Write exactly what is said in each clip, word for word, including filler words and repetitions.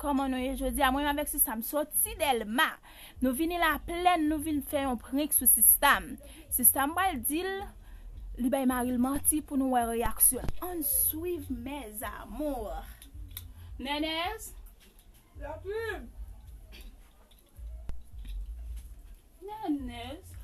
Kòman nou ye jodi a? Mwen menm avèk sista m soti Dèlma. Nou vini Laplèn, nou vin fè yon prank sou sista m. Sista m pral di l, li bay mari l manti pou nou wè reyaksyon l. Ann swiv, mes amours. Nènèz? Laplim! Nènèz,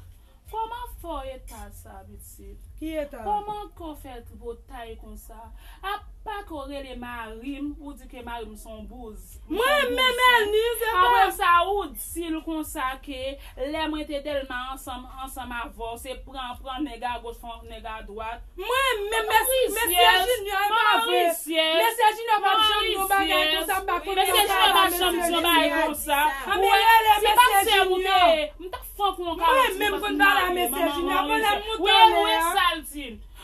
kòman fè w eta sa, pitit? Ki eta? Kòman ke w fè tripotay konsa? Apa ke w rele mari m, ou di ke mari m se yon bouz? Mwen menm, Elniz, e pa... Apre sa, ou di l konsa ke lè mwen te Dèlma ansanm, ansanm avè w, se pran, pran nèg agoch, pran nèg adwat. Mwen menm, mes-, mesye Junior, e pa vre. Mesye Junior p ap janm di yon bagay konsa, m pa konn nan pale mesye Junior. Ann rele mesye Junior. Mwen menm konn pale a mesye Junior, pandan m moute anlè a.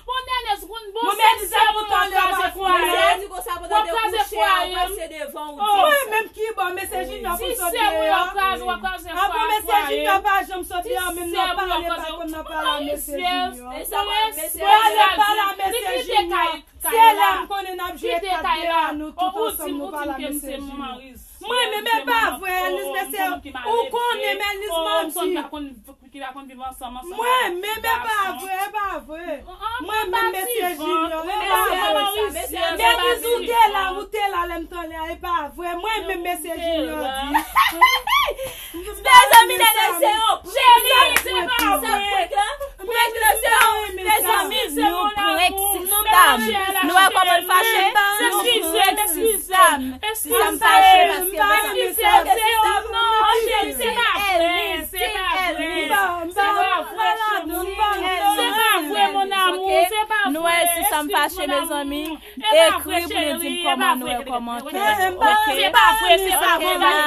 Bon, Nènèz, bon, bon, men di sa pou talè w pa fwaye. Di konsa pandan de kouche a, w pase devan ou di. Mwen menm ki bò mesye Junior pou sot deyò. Avan mesye Junior pa janm sot deyò, menm nan pale pa konn nan pale a mesye Junior. Pale, pale a mesye Junior. Se la m konnen n ap jwe kat de a, nou tout ansanm nou pale a mesye Junior. Mwen menm e pa vre, Elniz, mesye, ou konnen, men Elniz manti. Ki pa konn viv ansanm, ansanm avèk gason. Mwen menm e pa vre, e pa vre. Mwen menm mesye Junior, e pa vre. Elniz, ou te la, ou te la lè m t anlè a, e pa vre. Mwen menm mesye Junior di. Mezanmi, Nènèz se yon prank. Cheri, se pa vre. Prank la se yon, mezanmi, se yon prank, sista m. Nou wè kòman l fache? Yon prank, sista m. Sista m fache paske, mezanmi, se yon prank. Non, cheri, se pa vre, se pa vre. Se pa vre, cheri. Se pa vre, mon amour, se pa vre. Nou wè sista m fache, mezanmi. Ekri pou nou di m kòman nou wè kòmantè. Ok? Se pa vre, se pa vre.